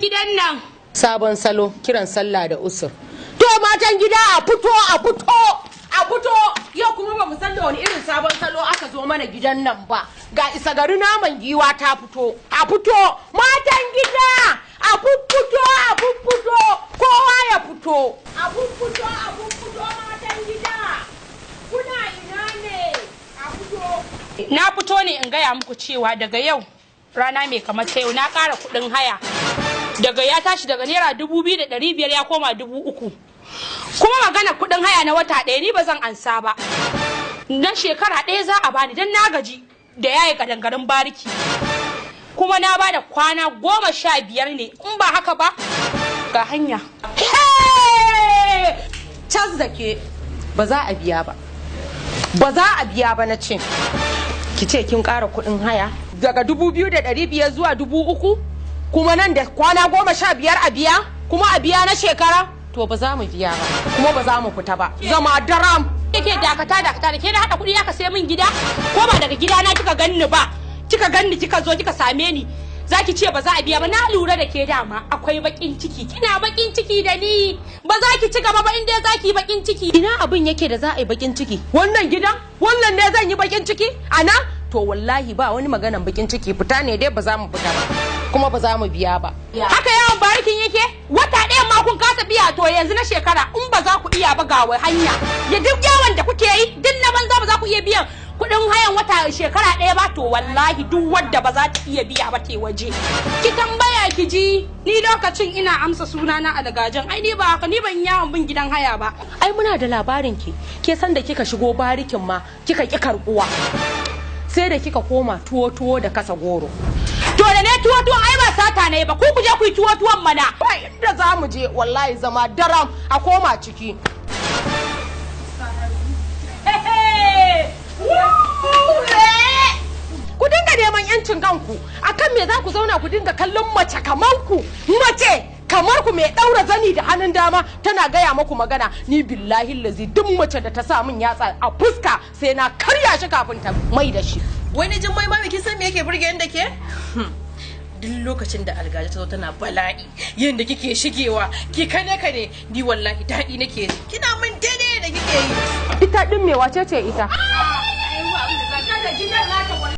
Gidan nan. Sabon salo kiran sallah da usur. To matan gida a fito a fito a fito yau kuma ba mu san da wani irin sabon salo aka zo mana gidan nan ba. Ga isa gari naman giwa ta fito. A fito matan gida a fito a fito kowa ya fito. A fito a fito matan gida. Kuna ina ne? A fito. Na fito ne in gaya muku cewa daga yau rana mai kamar ta yau na ƙara kuɗin haya. Daga ya tashi daga ₦2,500 ya koma 3,000. Kuma magana kuɗin haya na wata ɗaya ni ba zan ansa ba. Na shekara ɗaya za a bani don na gaji da yayi kadangarin bariki. Kuma na bada kwana 15 ne in ba haka ba ga hanya. Cas da ke ba za a biya ba. Ba za a biya ba na ce. Ki ce kin ƙara kuɗin haya daga 2,500 zuwa 3,000 kuma nan da kwana 15 a biya kuma a biya na shekara to ba za mu biya ba kuma ba za mu fita ba zama daram. Ke dakata dakata da ke na haɗa kuɗi aka sai min gida ko ba daga gida na kika ganni ba kika ganni kika zo kika same ni zaki ce ba za a biya ba. Na lura da ke dama akwai bakin ciki, kina bakin ciki da ni ba za ki ci gaba ba in dai za ki yi bakin ciki. Ina abin yake da za a yi bakin ciki? Wannan gidan wannan ne zan yi bakin ciki ana? To wallahi ba wani maganan bakin ciki, fita ne dai ba za mu fita ba kuma ba za mu biya ba. Haka yawan barikin yake wata ɗaya ma kun kasa biya to yanzu na shekara in ba za ku iya ba ga hanya ya duk yawan da kuke yi duk na banza ba za ku iya biyan kuɗin hayan wata shekara ɗaya ba to wallahi duk wadda ba za ta iya biya ba ta waje. Ki tambaya ki ji ni lokacin ina amsa suna na algajan ai ni ba haka ni ban yawon bin gidan haya ba. Ai muna da labarin ki ke san da kika shigo barikin ma kika ki karbuwa sai da kika koma tuwo tuwo da kasa goro. To da ne tuwo tuwon ai ba sata ne ba ku je ku yi tuwo tuwon mana. Ba inda za mu je wallahi zama daram a koma ciki. Ku dinga neman yancin kanku akan me za ku zauna ku dinga kallon mace kamar ku mace kamar ku mai daura zani da hannun dama tana gaya maku magana. Ni billahi lazi duk mace da ta sa min yatsa a fuska sai na karya shi kafin ta mai da shi. Wani jin mai mami kin san me yake burge ni da ke? Duk lokacin da algaji ta zo tana bala'i yanda kike shigewa ki kane kane ni wallahi daɗi nake ji kina min daidai da kike yi. Ita din me wace ce ita? Da gidan nata